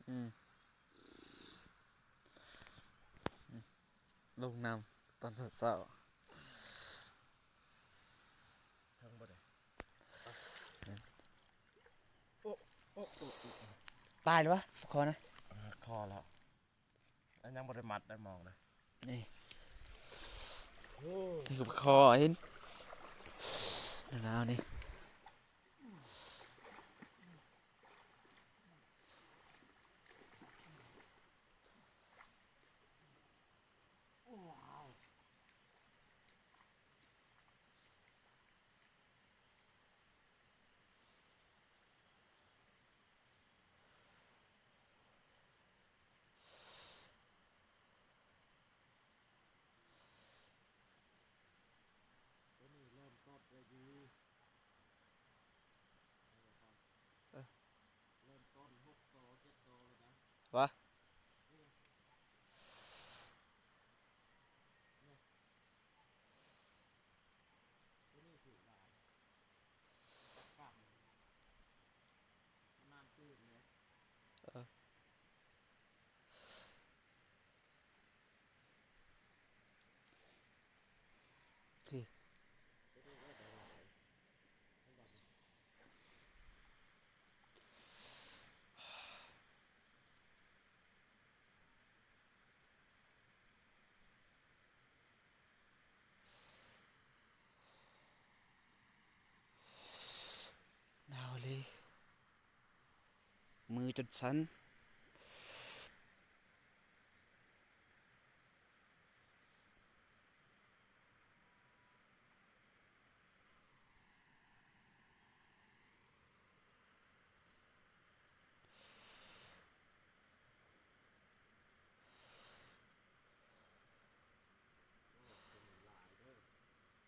ອືມ ອືມ ລົງນ້ຳຕອນເຊົ້າໆ ເທິງບໍ່ໄດ້ ໂອ້ ໂອ້ ໂອ້ ຕາຍແລ້ວວະ ປາຄໍ່ນະ ອ່າ ຄໍ່ແລ້ວ ແລ້ວຍັງບໍ່ໄດ້ມັດໄດ້ມອງເດ້ ນີ້ ໂອ້ ນີ້ຄືປາຄໍ່ເຫັນ ໜາວໆ ນີ້. ຕົວນີ້ເລີ່ມຕົ້ນໄດ້ດີ ເອີ ເລີ່ມຕົ້ນຫົກໂຕເຈັດໂຕແລ້ວນະ ວະ ນີ້ ຕົວນີ້ຖືກຫຼາຍ ປາກກຳ ປະມານຕື່ມເດ້ ເອີ. ໜາວເລີຍ ມືຈົນສັ່ນ.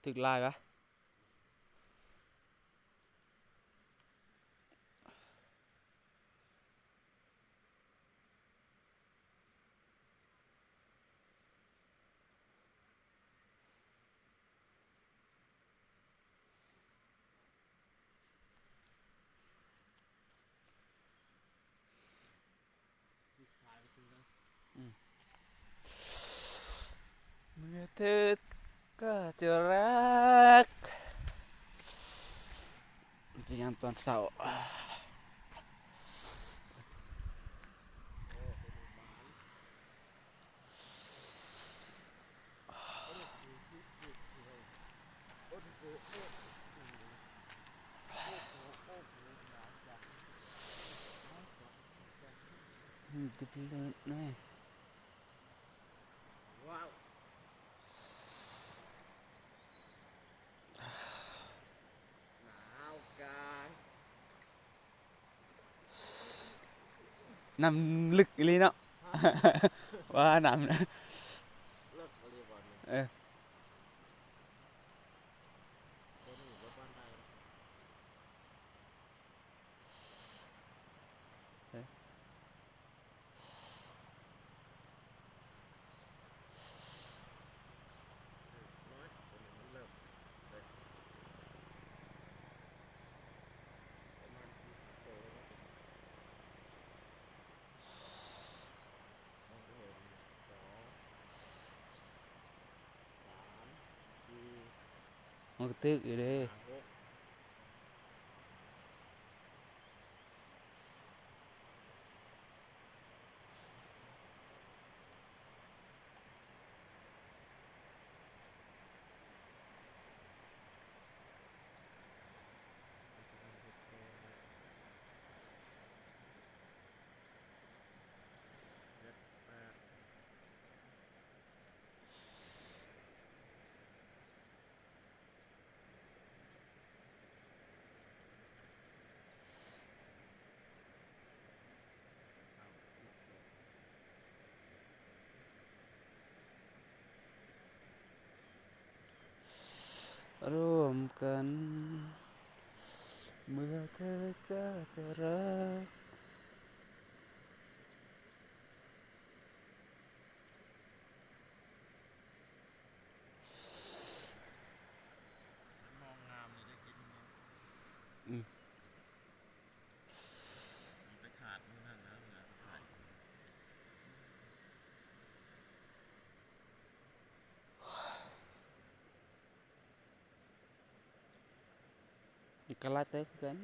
ຖືກຫຼາຍວະ? ອືມ ເມື່ອເທີກໍຈະຮັກ ຍາມຕອນເຊົ້າ. ອືມ ຕິດເລີຍນະ ວ້າວ ໜາວກາຍ. ນ້ຳລຶກອີ່ຫຼີເນາະ ວ່ານ້ຳນະ ເລິກອີ່ຫຼີບໍ່ນີ້ ເອີ ຕົວນີ້ບໍ່ປານໃດ ເອີ. ມັນກໍຖືກຢູ່ເດ້. ຮ່ວມກັນ ເມື່ອເທີຈະ ຈະຮັກ. ມອງງາມນີ້ໄດ້ກິນເນາະ ອືມ ມັນໄປຂາດມື້ນັ້ນນະ ເຫຼືອໃສ່ ກໍຫຼາຍເຕີບຄືກັນ.